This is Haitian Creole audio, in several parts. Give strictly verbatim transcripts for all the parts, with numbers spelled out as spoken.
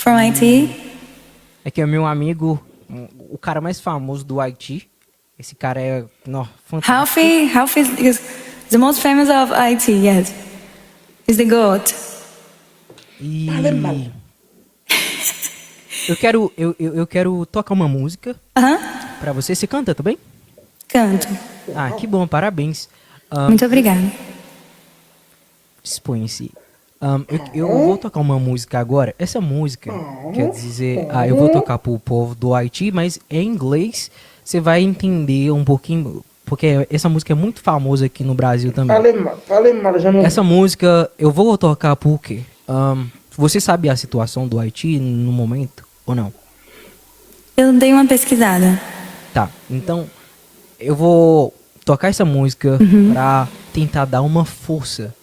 From Haiti? É que meu amigo, o cara mais famoso do Haiti, esse cara é, não, fantástico. Ralphie, Ralphie is, is the most famous of Haiti, yes. He's the goat. E eu quero, eu, eu, eu quero tocar uma música pra você. Você canta também? Canto. Ah, que bom, parabéns. Ahn, Muito obrigada. Dispõe-se. Ahn, eu, eu vou tocar uma música agora. Essa música, quer dizer, ah, eu vou tocar pro povo do Haiti, mas é em inglês. Você vai entender um pouquinho, porque essa música é muito famosa aqui no Brasil também. Pale m mal, pale m mal, Jean Maurice. Essa música eu vou tocar porque, ahn, você sabe a situação do Haiti no momento ou não? Eu dei uma pesquisada. Tá, então eu vou tocar essa música pra tentar dar uma força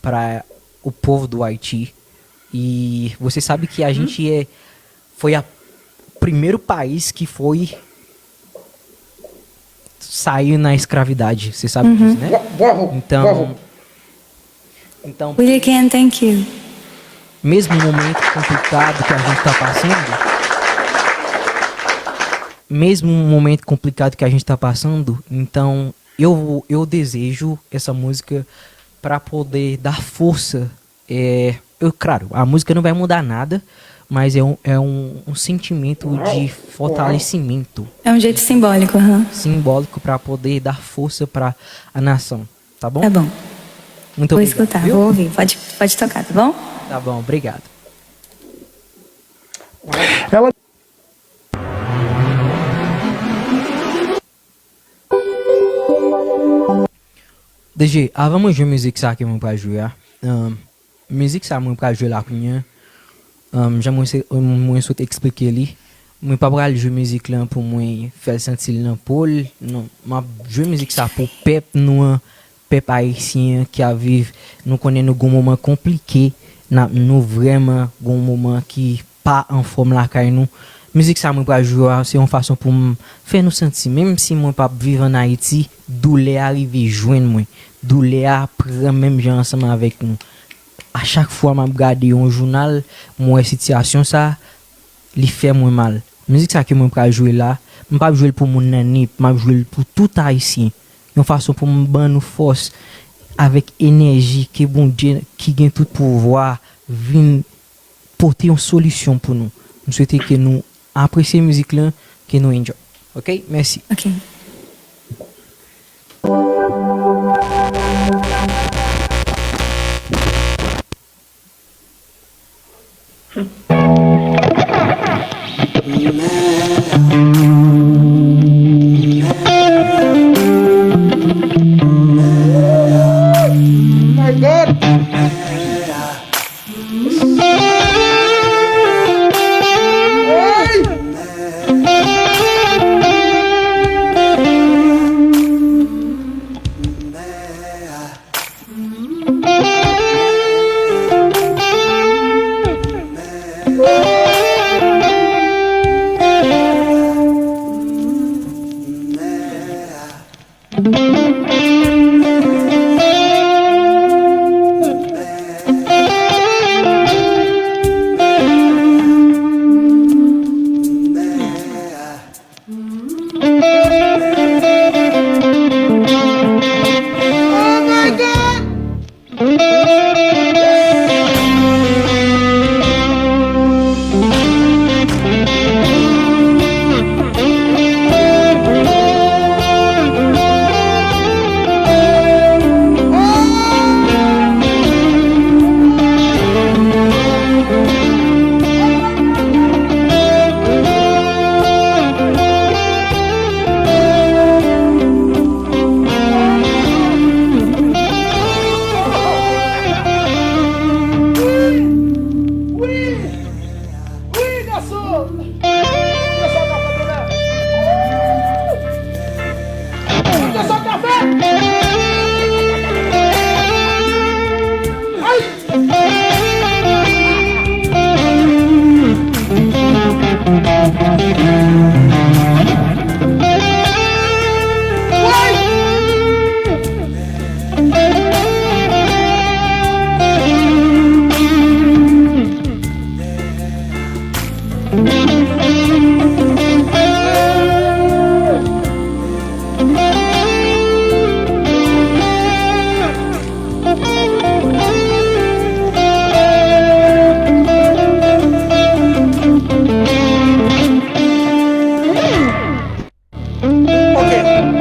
para o povo do Haiti. E você sabe que a gente é, foi a primeiro país que foi sair na escravidade. Você sabe disso, né? Bra-, bravo, Então, bravo. Então, Willie Ken, thank you. Mesmo momento complicado que a gente está passando, mesmo momento complicado que a gente está passando, então eu, eu desejo essa música para poder dar força. É, eu, claro, a música não vai mudar nada, mas é um, é um, um sentimento de fortalecimento. É um jeito simbólico, aham. Simbólico para poder dar força para a nação, tá bom? Tá bom. Muito obrigado, viu? Vou escutar, vou ouvir. Pode, pode tocar, tá bom? Tá bom, obrigado. Ela D J, avan mwen jwe mizik sa ke mwen pral jwe a, um, mizik sa mwen pral jwe la kounye a, um, jan mwen, se, mwen sot eksplike li, mwen pa pral jwe mizik lan pou mwen fè l santi l nan po l, non. M ap jwe mizik sa pou pèp nou an, pèp ayisyen an ki ap viv. Nou konnen nou gon moman konplike, n ap, nou vrèman gon moman ki pa anfòm lakay nou. Mizik sa mwen pral jwe a, se yon fason pou m fè nou santi, menm si mwen p ap viv ann Ayiti, doulè a rive jwenn mwen. Doulè a pran menm jan ansanm avèk nou. A chak fwa m ap gade yon jounal, m wè sitiyasyon sa, li fè mwen mal. Mizik sa ke mwen pral jwe la, m p ap jwe l pou moun nan Nip, m ap jwe l pou tout Ayisyen. Yon fason pou m ban nou fòs avèk enèji ke Bondye ki gen tout pouvwa vin pote yon solisyon pou nou. M swete ke nou apresye mizik lan, ke nou enjoy. Ok? Mèsi. Ok. My God! Hey! Ok,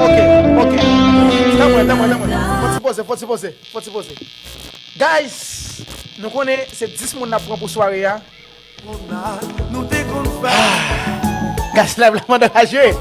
ok, ok. Tanpri, tanpri, tanpri. Fò ti poze, fò ti poze, fò ti poze. Guys, nou konnen se dis moun n ap pran pou sware a. Guys, live la pandan ka jwe.